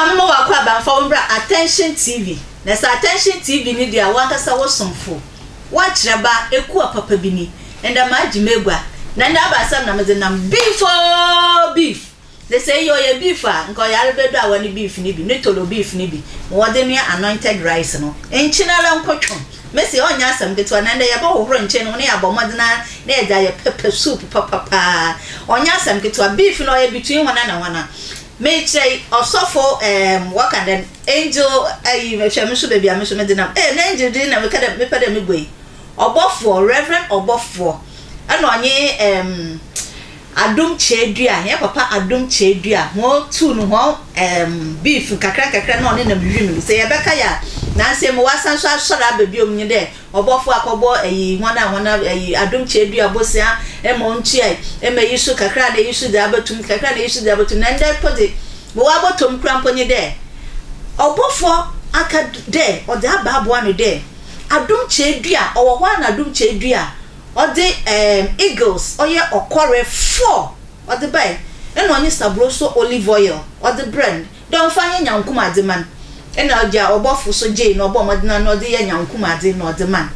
ma mema wakɔ abamfa wo mbra Attention TV. Na sɛ Attention TV ni deɛ a, wankasa wo somfo, woakyerɛ ba ekuo papa bi ni. Ndɛ magye m'egua. Na ndɛ aba asɛm na medze nam beef oo beef. Na sɛ iyi ɔyɛ beef a, nka ɔyare bɛdu a wɔne beef no bi, ne tolo beef no bi, ma wɔdze noa anointed rice no. Nkyen ara nkotwom. Mese ɔnnyɛ asɛm ketewa, na ndɛ yɛbɔhohor nkyen no ho na yɛabɔ mbɔdzen ara na yɛdze ayɛ pepper soup papapaa. Ɔnnyɛ asɛm ketewa. Beef no ɔyɛ between hɔn na hɔn a. Mekyerɛ yi, ɔsɔfo ɛɛm wɔka dɛn, angel ayi, hwɛ me so beebi a me so medze nam. Ee, n'angel dzin na mekɛ dɛ mepɛ dɛ mobɔ yi. Ɔbɔfoɔ, Reverend Ɔbɔfoɔ, ɛna ɔnye ɛɛm Adom Kyerɛdua, hɛn papa Adom Kyerɛdua, hɔn tuu no hɔn ɛɛm beef nkakra nkakra na ɔnenam wimu no. Sɛ yɛbɛkae a, naansa yi ma ɔasan so asɔr aba biom nye dɛ ɔbɔfoɔ akɔbɔ ayi hɔn a hɔn ayi Adom Kyerɛdua bosea ma ɔntuae, ma iyi so kakra na iyi so dze abɔto mu, kakra na iyi so dze abɔto mu. Na ndɛ mpo dze, ma ɔabɔtɔ mu koraa mpo nye dɛ ɔbɔfoɔ aka dɛ ɔdze aba aboa no dɛ Adom Kyerɛdua, ɔwɔ hɔ a na Adom Kyerɛdua ɔdze ɛɛm eagles ɔyɛ ɔkɔre four ɔdze bae, nna ɔnye sabroso olive oil ɔdze brɛɛ no dɛ ɔmfa nyɛ nyankum adze ma no. Nna ɔgya ɔbɔfo so gyee na ɔbɔɔ mbɔdzen ara na ɔdze yɛɛ nyankum adze na ɔdze maa no.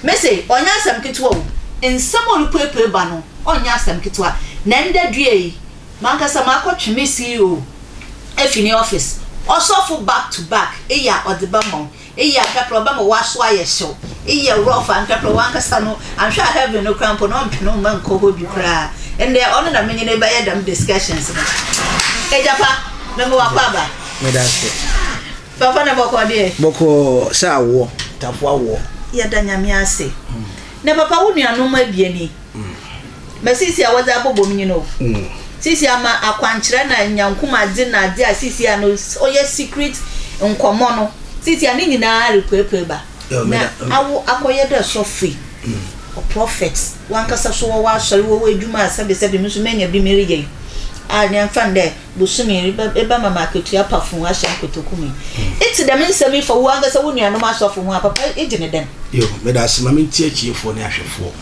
Mese, ɔnnyɛ asɛm ketsewa o, nsɛm a orupuepue ba no, ɔnnyɛ asɛm ketsewa. Na ndɛ dua yi, mankasa makɔtwe me CEO efi ne office, ɔsɔfo back to back, eyɛ a ɔdze bɛma wo. Eyɛ ankaprɛ ɔbɛma w'aso ayɛ hyew. Eyɛ rough ankaprɛ wankasa no annhwɛ a heaven no koraa mpo no ɔmmpene wo mma nnkɔ hɔ bi koraa. Ndɛ ɔno na menye no rebɛyɛ dɛm discussions no. Egya pa, mema wo akwaaba. Meda ase. Papa na bɔkɔɔ deɛ? Bɔkɔɔ sɛ awoɔ, tafo awoɔ. Yɛda Nyame ase. Na papa wo nuanom abien yi, Ma seesei a wɔdze abɔbɔ mu nye no o. Seesei ama akwankyerɛ na nyankomadze na adze a seesei a no ɔyɛ secret nkɔmbɔ no, seesei a ne nyina rupuepue ba. Na awo akɔyɛ dɛ sɔfo yi, ɔprɔfɛt, wankasa so wɔ w'asɔr, wɔ w'edwuma a sɛbesɛbe mo so menya bi mereyɛ yi, a yɛmfa no dɛ Bosome yi ebɛma me akatua pafo ahyɛ me kotoku mu yi. Etse dɛm nsɛm yi fa woankasa wo nuanom asɔfo ho a, papa egye no dɛn? Yo, meda ase. Ma mentie atiefoɔ ne ahwɛfoɔ,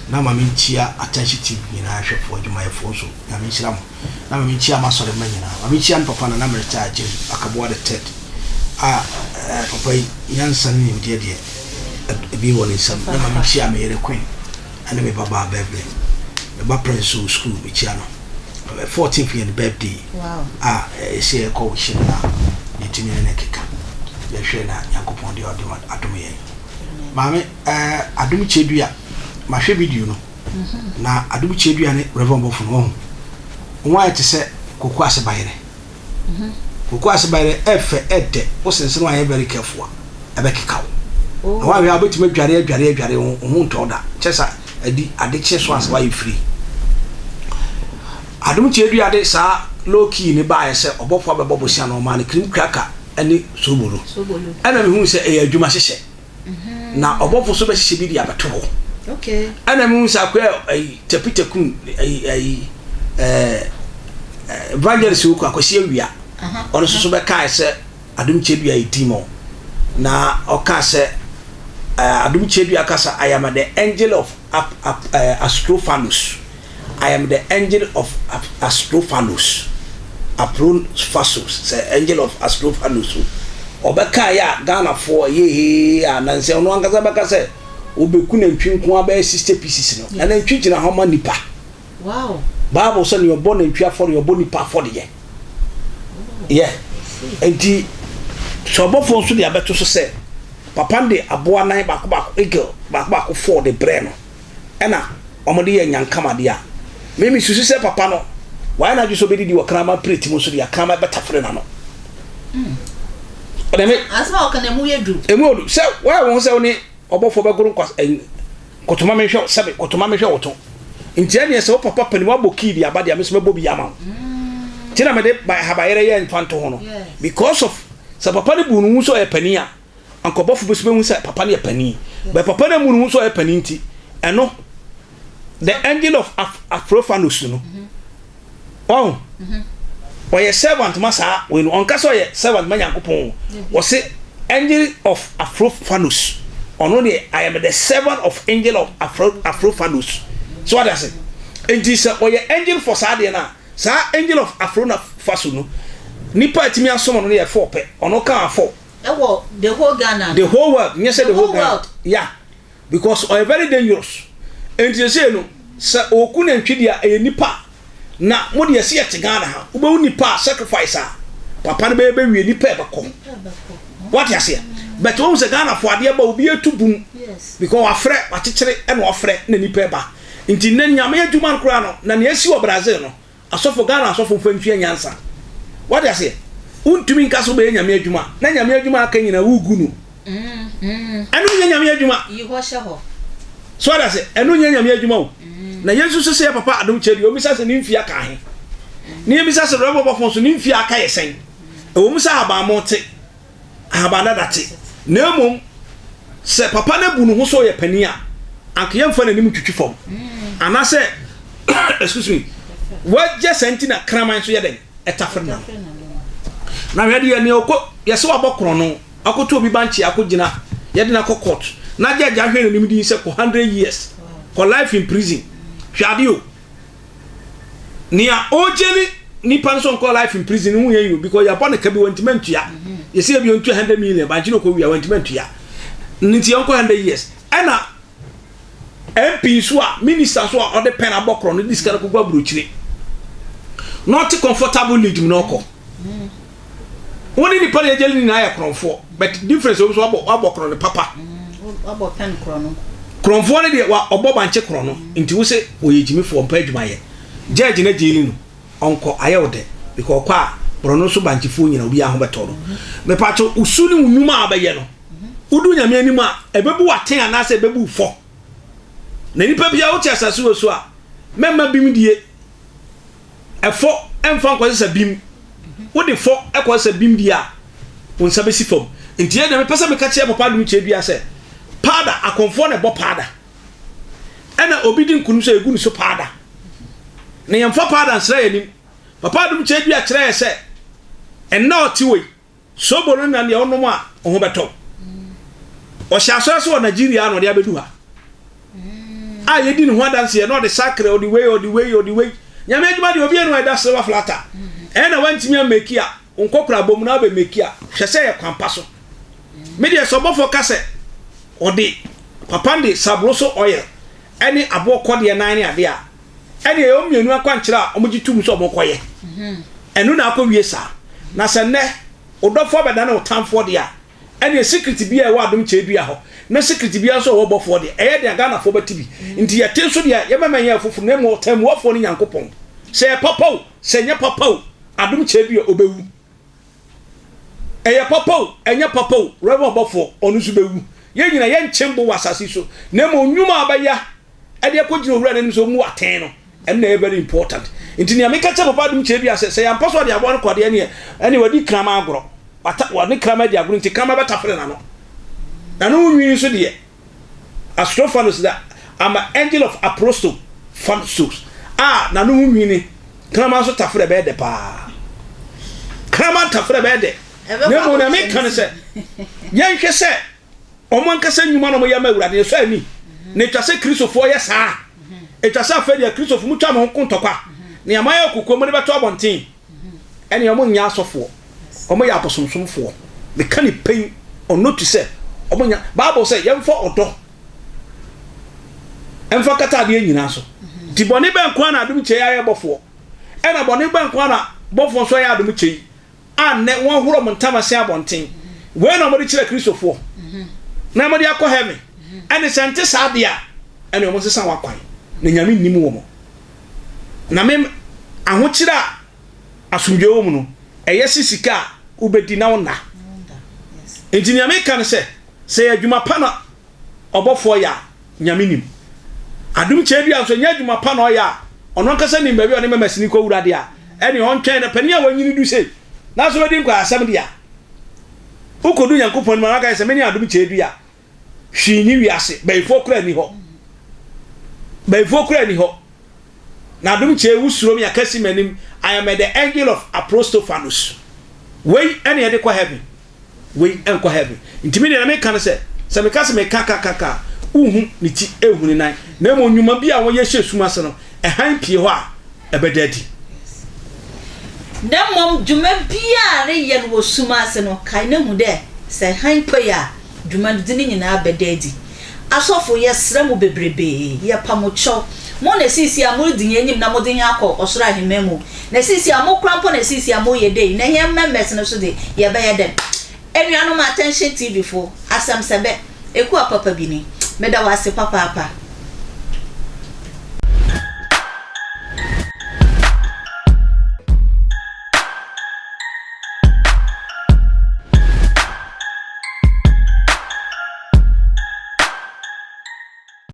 na ma menkyia Attention TV nyinaa ahwɛfoɔ, adwumayɛfoɔ nso, Nyame nhyira mo. Na ma menkyia m'asɔre mma nyinaa. Ma menkyia me papa Nana Meritaa Agyei Akaboa the Third a eh, papa yi nyansa ne nimdeɛ deɛ ebi wɔ ne nsam. Na ma menkyia me yere Queen ɛne me babaa Beverly. Me ba Prince wɔ sukuu, mekyia no. 14th yɛ ne birthday a ɛsɛ yɛkɔ wo hyɛ no na yɛtumi ne no keka yɛhwɛ na Nyankopɔn deɛ ɔde adom yɛn. Maame eh, Adom Kyedua mahwɛ video no na Adom Kyedua ne Reverend Bɔfo no wahu wɔn ayɛ te sɛ koko ase bayerɛ. Koko ase bayerɛ ɛfɛ ɛdɛ wo sensene wanyɛ very careful a ɛbɛkeka wo na wahwɛ a wobɛtumi adware adware adware wo ho ntɔ da kyɛ sa adi ade kye so ansa wayɛ free. Adom Kyedua de saa low key ne baayɛ sɛ ɔbɔfo abɛbɔ bosea no ɔmaa no cream cracker ne sobolo ɛna mehuu sɛ ɛyɛ adwuma hyehyɛ na ɔbɔfo so bɛhyehyɛ bi de abɛto hɔ ɛna mehu sɛ akoa ayi tapitakum ayi ayi ɛɛ evangelist okɔ akwasi awia ɔno nso so bɛkae sɛ Adom Kyedua yɛ demon na ɔka sɛ Adom Kyedua kasa I am the angel of ap, ap, Astrophanos I am the angel of Astrophanos Aprophasos sɛ angel of Astrophanos o ɔbɛka yɛ a Ghanafoɔ ɛyɛ hee a nansɛ ɔno ankasa bɛka sɛ ɔbɛku nantwi nko ara bɛyɛ 60 pieces no na nantwi gyina hɔ ma nipa. Bible sɛ nea ɔbɔ nantwi afɔreɛ ɔbɔ nipa afɔdeɛ. Yɛ nti sɛ ɔbɔfoɔ nso de abɛto so sɛ papa no de aboa nan baako baako eagle baako baako four de brɛ no ɛna wɔde yɛ nyankam adeɛ a, me mesusu sɛ papa no wayɛ n'adwene sɛ ɔbɛdidi wɔ kraman plate mu nso deɛ kraman bɛtafere n'ano. Ɔde me. Asɛm a ɔka no emu yɛ duru. Emu yɛ duru sɛ wayɛ wɔn sɛ wo ne ɔbɔfoɔ bɛgoro nkwa kotoma mehwɛ sɛbe kotoma mehwɛ wo to nti ɛneɛ sɛ wo papa panin wabɔ kii de aba deɛ me nso mɛbɔ bi ama wo nti na mede habayerɛ yɛ mfa nto ho no because of sɛ papa no bu no hu sɛ ɔyɛ panin a anka ɔbɔfo bi so bɛhu sɛ papa no yɛ panin but papa no amu no hu sɛ ɔyɛ panin nti ɛno the angel of Afrophanos no ɔn ɔyɛ servant ma saa wei no ɔnka sɛ ɔyɛ servant ma Nyankopɔn ɔse angel of Afrophanos ɔno deɛ I am the servant of angel of Afro Afrophanos so wade ase nti sɛ ɔyɛ angel for saa deɛ no a saa angel of Afronafaso no. Nipa a ɛtumi asom no no yɛ four pɛ. Ɔno kaa four. Ɛwɔ the whole Ghana The whole world, nyɛ sɛ the whole Ghana. Yeah. Because ɔyɛ very dangerous. Enti sesei no sɛ ɔku nantwi deɛ a ɛyɛ nipa na mo deɛ sɛ yɛte Ghana ha wobɛhu nipa a sacrifice a papa no bɛyɛ bɛwie nipa ɛbɛkɔ. Wate aseɛ? But wohu sɛ Ghana fo adeɛ ba obi atu bum because wafrɛ wakyekyere ɛna wafrɛ na nipa ɛba. Nti nnɛ Nyame adwuma no koraa no na nea asi wɔ Brazil no Asɔfo, Ghana asɔfo mfa nsua nyansa. Wate aseɛ? Wontumi nka sɛ wobɛyɛ Nyame adwuma na Nyame adwuma a aka nyinaa wogu no. Ɛno nyɛ Nyame adwuma. Yi hɔ hyɛ hɔ. So wate aseɛ? Ɛno nyɛ Nyame adwuma o. Na yɛn nso sɛ yɛ papa Adom Kyerɛ deɛ ɔmmisa sɛ ne mfie aka ahe. Na yɛmmisa sɛ Rev. Ɔbɔfoɔ nso ne mfie aka yɛ sɛn. Ɛwɔ mu sɛ ahabammono te. ahaban dada te, na mmom sɛ papa no abu ne ho sɛ ɔyɛ panin a, anka yɛmfa n'anim ntwitwi fam. Anaasɛ, excuse me, wagya saa nti na kraman nso yɛ dɛn? Ɛtafere n'ano. Na hwɛ deɛ nea ɔkɔ yɛsɛ wabɔ korɔn no akɔto obi bankye akɔgyina yɛde no akɔ court na judge ahwɛ n'anim din sɛ kɔ 100 years kɔ life in prison hwɛ adeɛ o. Nea ɔgyeli nipa no sɛ ɔnkɔ life in prison ho yɛ yi o because yɛabɔ ne ka bi wantumi antua yɛsɛ yɛ bi ɔntua 100 million bankye na ɔkɔ wia wantumi antua nti ɔnkɔ 100 years ɛna MP nso a minister nso a ɔde pɛn abɔ korɔ no de sika no kɔgu aburokyire na ɔte comfortable lead mu na ɔkɔ Wo ne nipa na yɛgyeli nyinaa yɛ korɔnfoɔ but difference wɔ mu sɛ wabɔ wabɔ korɔ no papa. Wabɔ pɛn korɔ no. Korɔnfoɔ no deɛ wa ɔbɔ bankye korɔ no nti wo se ɔyɛ gyimifoɔ ɔmpɛ adwuma yɛ. Judge no gyeli no ɔnkɔ ayɛ wo dɛ because ɔkɔ a borɔ no so bankyefoɔ nyina obiara ho bɛtɔ no. Mepatwo wo su ne wo nwuma a wobɛyɛ no wodu Nyame anim a ɛbɛbu wo aten anaasɛ ɛbɛbu wo fɔ. Na nipa biara wote asase wɔ so a mɛmma bem die. Ɛfɔ mfa nkɔsesa bim. Wode fɔ kɔsesa bim deɛ a, wo nsa bɛsi fam. Nti yei deɛ mepɛ sɛ meka kyerɛ Papa Adom Kyerɛdua sɛ, paada, akɔmfoɔ na ɛbɔ paada. Ɛna obi di nkonim sɛ yɛgu ne so paada. Na yɛmfa paada nsra yɛn anim. Papa Adom Kyerɛdua kyerɛɛ sɛ, ɛnnɛ a ɔte hɔ yi, Sobo no na deɛ wonom a wo ho bɛtɔ wo. Ɔhyɛ asɔre ase wɔ Nigeria na ɔde abɛdu ha. A yɛdi ne ho adanseɛ na ɔde sakre, ɔde wei, ɔde wei, ɔde wei. Nyame adwuma deɛ obi anu a ɛda silver flata. Ɛna wantumi ameki a, wo nkɔkora abɔ mu na wabɛ meki a, hwɛ sɛ ɛyɛ kwan pa so. Me deɛ sɛ ɔbɔfoɔ ka sɛ ɔde papa no de sabroso oil ɛne aboɔ kɔdeɛ nan ne adeɛ a, ɛne ɛyɛ wɔn mmienu akwankyerɛ a wɔgye tom sɛ wɔkɔyɛ. Ɛno na akɔwie saa. Na sɛ nnɛ wo dɔfoɔ abɛdane wo tamfoɔ deɛ a, ɛneɛ secret biara a ɛwɔ adom kyɛdua hɔ, na secret biara nso a ɛwɔ bɔfoɔ deɛ, ɛyɛ den a Ghanafoɔ bɛte bi. Nti yɛte nso deɛ, yɛmɛma ɛnyɛ afoforo, na mmom ɔtɛmmuafoɔ ne Nyankopɔn. Sɛ ɛyɛ papa o, sɛ ɛnyɛ papa o, adom kyɛdua, ɔbɛwu. Ɛyɛ papa o, ɛnyɛ papa o, Rev. Ɔbɔfoɔ, ɔno nso bɛwu. Yɛn nyinaa, yɛnkyem bo wɔ asase yi so, na mmom nnwuma a wobɛyɛ de akɔgyina Owura no anim sɛ ɔmmu atɛn no, ɛno na ɛyɛ very important. Nti nea meka kyerɛ Papa Adom Kyerɛdua sɛ, sɛ yɛampa so ɔde aboa no kɔ deɛ, ɛneɛ, ɛneɛ wadi kraman agorɔ. Wata, wɔne kraman adi agorɔ nti kraman bɛtafere n'ano. N'ano ho nwi nso deɛ, Astrophanus da ama angel of aprosto phansos a n'ano ho nwi ne kraman nso tafere ɛbɛyɛ dɛ paa. Kraman tafere ɛbɛyɛ dɛ. Na mmom nea meka ne sɛ, yɛnhwɛ sɛ wɔn ankasa nnwuma na wɔyɛ ama Awurade no ɛsɔ ani. Na etwa sɛ Kristofoɔ yɛ saa. Etwa sɛ afei deɛ Kristofo motwa mo ho ko ntɔkwa. Nea moayɛ wɔ kokoam mode bɛto abɔnten. Ɛnneɛ wɔn nyɛ asɔfoɔ, wɔn yɛ abosomsomfoɔ. Meka ne pɛn, ɔno te sɛ wɔn nya. Bible sɛ yɛmfa ɔdɔ mfa nkata adeɛ nyinaa so. Nti bɔne bɛn nko ara na adom kyɛ yi ayɛ bɔfoɔ? Ɛna bɔne bɛn nko ara na bɔfoɔ nso ayɛ adom kyɛ yi a nnɛ wɔahoro wɔn ntama sɛn abɔnten? Wei na wɔde kyerɛ Kristofoɔ na wɔde akɔ heaven. Ɛne sɛ nte saa deɛ a, ɛne wɔn nsesa wɔn akwan na Nyame nnim wɔn. Na me ahokyere a asomdwoe wɔ mu no, ɛyɛ se sika a wobedi na wonna. Enti nea meka ne sɛ, sɛ ɛyɛ adwuma pa na ɔbɔfoɔ yɛ a, Nyame nim. Adom Kyerɛdua nso, ɛnyɛ adwuma pa na ɔyɛ a, ɔno ankasa nim baabi a ɔne mɛmɛsini kɔwura deɛ a, ɛneɛ ɔntwɛn na panin a wanyini du sei, nanso wadi nkwaseasɛm deɛ a, wokɔdu Nyankopɔn anim a, waka sɛ, mene Adom Kyerɛdua. Hwee nni wiase, bayifoɔ koraa nni hɔ. Bayifoɔ koraa nni hɔ. Na adom kyɛ wo suro me akasi m'anim. I am the angel of Aprostophanus. Wei ɛne ɛde kɔ heaven. Wei ɛnkɔ heaven. Nti me deɛ na meka no sɛ, sɛ meka sɛ meka ka ka ka a, wonhu ne ti ɛnhu ne nan. Na mmom nnwuma bi a wɔyɛ hyɛ sum ase no, ɛhan pie hɔ a, ɛbɛda adi. Na mbom dwuma biara a ereyɛ no wɔ sum ase no, kae na hu dɛ sɛ hann pue a, dwumadzi no nyina bɛda edzi. Asɔfo, yɛserɛ mo bebrebee, yɛpa mo kyɛw, mo na sesei a moridzi hɛn enyim na modze hɛn akɔ ɔsor ahenman mu, na sesei a mo koraa mpo na sesei a moreyɛ dɛ yi, na hɛn members no so dze, yɛbɛyɛ dɛn? Enuanom Attention TV fo, asɛm sɛ bɛ, ekuwa papa bi ni. Meda wo ase papaapa.